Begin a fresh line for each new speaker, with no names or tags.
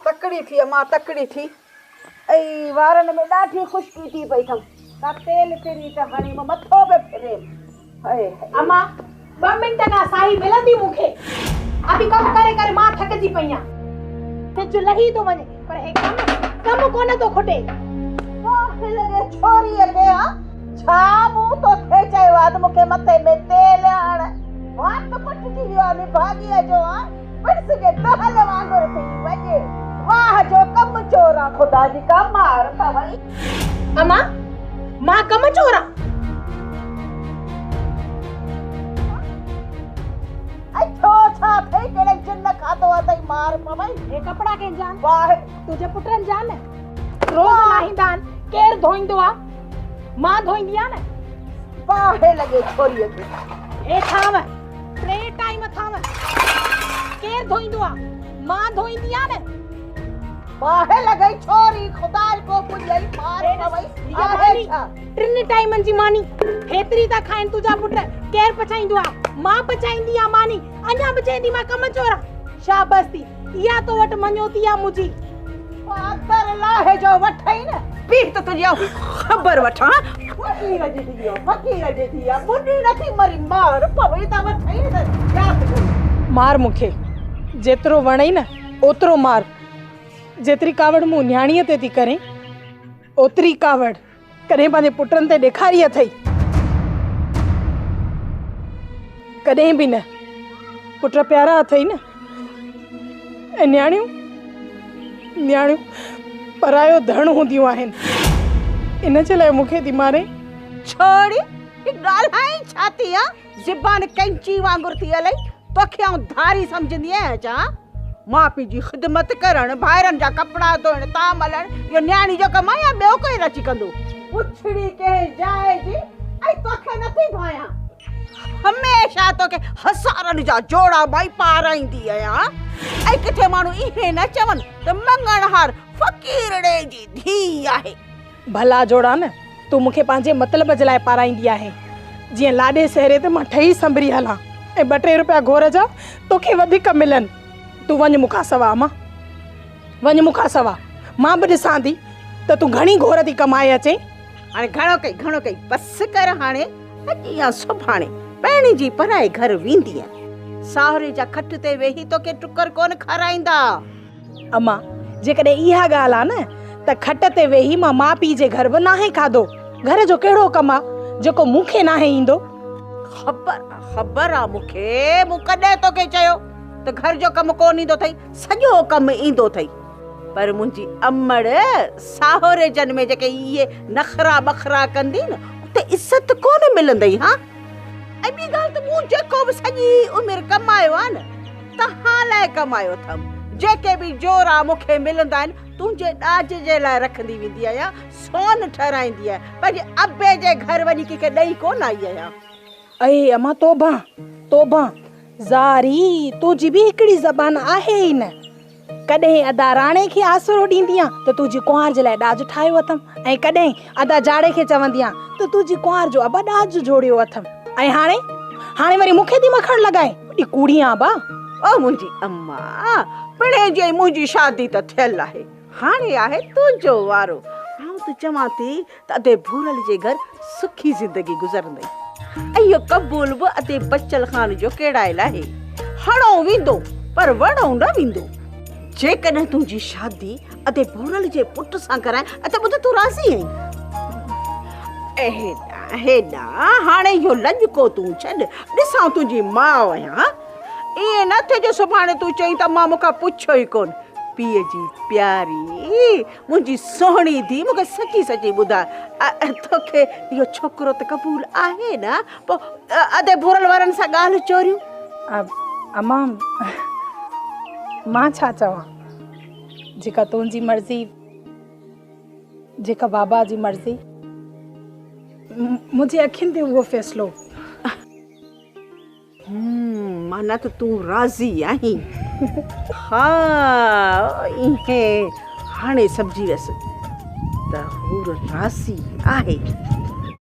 تڪڙي ٿي امان تڪڙي ٿي. ۽ وارن ۾ ڏاڍي خشڪي ٿي پئي اٿم. ڪا تيل تري ته هڻي مان مٿو به ڦريم. High high.
امان ٻه منٽ ڪا ساهي ملندي مون کي. اڀي ڪم ڪري ڪري مان ٿڪجي پئي آن. سج لهي ٿو وڃي پر هي ڪم ڪم ڪونه ٿو کٽي.
باهه لڳي ڇوريء کي ها. ڇا مون توکي چيو آ ته مون کي مٿي ۾ تيل هڻ. وات پٽجي ويو آ نڀاڳيء جو ها. پڻس جي دهل وانگر ٿي وڄي. واهه جو ڪم چور آ خدا جي ڪا مار پوئي.
امان مان ڪم چور آ.
۽ ٿيو ڇا اٿئي ڪهڙي جن کاڌو اٿئي مار پوئي.
هي ڪپڙا ڪنهن جا آهن؟
واهه.
تنهنجي پٽن جا نه. روز لاهيندا آهن. ڪير ڌوئيندو آ؟ مان ڌوئيندي آهيان نه.
باهه لڳي ڇوريء کي.
هي ٿانو ٽي ٽائيم ٿانو ڪير ڌوئيندو آ؟ مان ڌوئيندي آهيان نه.
باهه لڳئي ڇوري خدا ڪو پڄئي مار پوئي آهي ڇا؟
ٽن ٽائيمن جي ماني هيتري ٿا کائن تنهنجا پٽ ڪير پچائيندو آ؟ مان پچائيندي آهيان ماني. اڃا به چئين ٿي مان ڪم چور آ. شابس ٿي اها تو وٽ مڃوتي آ منهنجي.
پادر لاهي جو وٺئي نه بيهه ته تنهنجي آئون خبر وٺان. فقير جي ڌيء فقير جي ڌيء ٻڏي نٿي مري مار پوي ته وٺئي نه ياد ڪري.
مار مون کي جيترو وڻئي نه اوترو مار. جيتري ڪاوڙ مون نياڻيء تي ٿي ڪرين اوتري ڪاوڙ ڪڏهن پنهنجي پٽن تي ڏيکاري اٿئي؟ ڪڏهن به نه. پٽ پيارا اٿئي نه ۽ نياڻيون نياڻيون پرايو ڌڻ هونديون آهن. ان جي لاء مون کي ٿي مارين؟
ڇوڙي، هي ڳالهائين ڇا ٿي ها؟ زبان قينچي وانگر ٿي هلئي. توکي آئون ڌاري سمجهندي آهيان ڇا؟ ماء پيء جي خدمت ڪرڻ، ڀائرن جا ڪپڙا ڌوئڻ، طعام هلائڻ اهو نياڻي جو ڪم آهي يا ٻيو ڪير اچي ڪندو؟ پڇڙي ڪنهن جاء جي ۽ توکي نٿي ڀانيان. هميشه توکي هزارن جا جوڙا مائي پارائيندي آهيان ۽ ڪٿي ماڻهو ائين نه چون ته مڱڻهار فقيرڙي جي ڌيء آهي.
ڀلا جوڙا نه تون مون کي پنهنجي مطلب جي لاء پارائيندي آهين، جيئن لاڏي سهري تي مان ٺهي سنڀري هلان ۽ ٻه ٽي روپيا گهور جا توکي وڌيڪ ملن. تون وڃ مون کان سوا امان، وڃ مون کان سوا، مان به ڏسان ٿي ته تون گهڻي گهور ٿي ڪمائي اچين.
هاڻي گهڻو ڪئي، گهڻو ڪئي، بس ڪر هاڻي، اڄ يا سڀاڻي پهڻي جي پرائي گهر ويندينء. ساهري جا کٽ تي ويهي توکي ٽڪر ڪونه کارائيندا.
امان، جيڪڏهن اها ڳالهه آ نه ته کٽ تي ويهي مان ماء پيء جي گهر به ناهي کاڌو. گهر جو ڪهڙو ڪم آ جيڪو مون کي ناهي ايندو.
خبر آ، خبر آ مون کي، مون ڪڏهن توکي چيو ته گهر جو ڪم ڪونه ايندو اٿئي، سڄو ڪم ايندو اٿئي. پر منهنجي امڙ ساهوريجن ۾ جيڪي اهي نخرا ٻخرا ڪندين نه، اتي عزت ڪونه ملندئي ها. ۽ ٻي ڳالهه ته مون جيڪو به سڄي عمر ڪمايو آ نه، توهان لاء ڪمايو اٿم. جيڪي به جورا مون کي ملندا آهن، تنهنجي ڏاج جي لاء رکندي ويندي آهيان، سون ٺهرائيندي آهيان، پنهنجي ابي جي گهر وڃي ڪنهن کي ڏئي ڪونه آئي آهيان.
اي امان توبهان، توبهان، زاري تنهنجي به هڪڙي زبان آهي ئي نه. ڪڏهن ادا راڻي کي آسرو ڏيندي آن ته تنهنجي ڪنوار جي لاء ڏاج ٺاهيو اٿم ۽ ڪڏهن ادا جاڙي کي چوندي آن ته تنهنجي ڪنوار جو ابا ڏاج جوڙيو اٿم ۽ هاڻي هاڻي وري مون کي ٿي مکڻ لڳائين. وڏي ڪوڙي آن ابا.
او منهنجي اما، پڻهين جي ۽ منهنجي شادي ته ٿيل آهي، هاڻي آهي تنهنجو وارو. آئون ته چوان ٿي ته ادي ڀورل جي گهر سکي زندگي گذرندئي. ۽ اهو قبول به ادي بچل خان جو ڪيڙايل آهي. هڻو ويندو پر وڻو نه ويندو. جيڪڏهن تنهنجي شادي ادي ڀورل جي پٽ سان ڪرايان ته ٻڌ تون راضي آهين؟ هيڏانهن هيڏانهن هاڻي اهو لڄڪو تون ڇڏ، ڏسان تنهنجي ماء آهيان. ائين نه ٿئي جو سڀاڻي تون چئين ته امان مون کان پڇيو ئي ڪونه. پيء جي پياري منهنجي سهڻي ڌيء مون کي سچي سچي ٻڌاء توکي اهو ڇوڪرو ته قبول آهي نه؟ پوء ادي ڀورل وارن سان ڳالهه چوريون.
امان مان ڇا چوان، جيڪا تنهنجي مرضي، جيڪا بابا جي مرضي، منهنجي اکين تي اهو فيصلو.
معنيٰ ته تون راضي آهين. ها ايئن هاڻي سمجهي ويس. ته حور راسي آهي.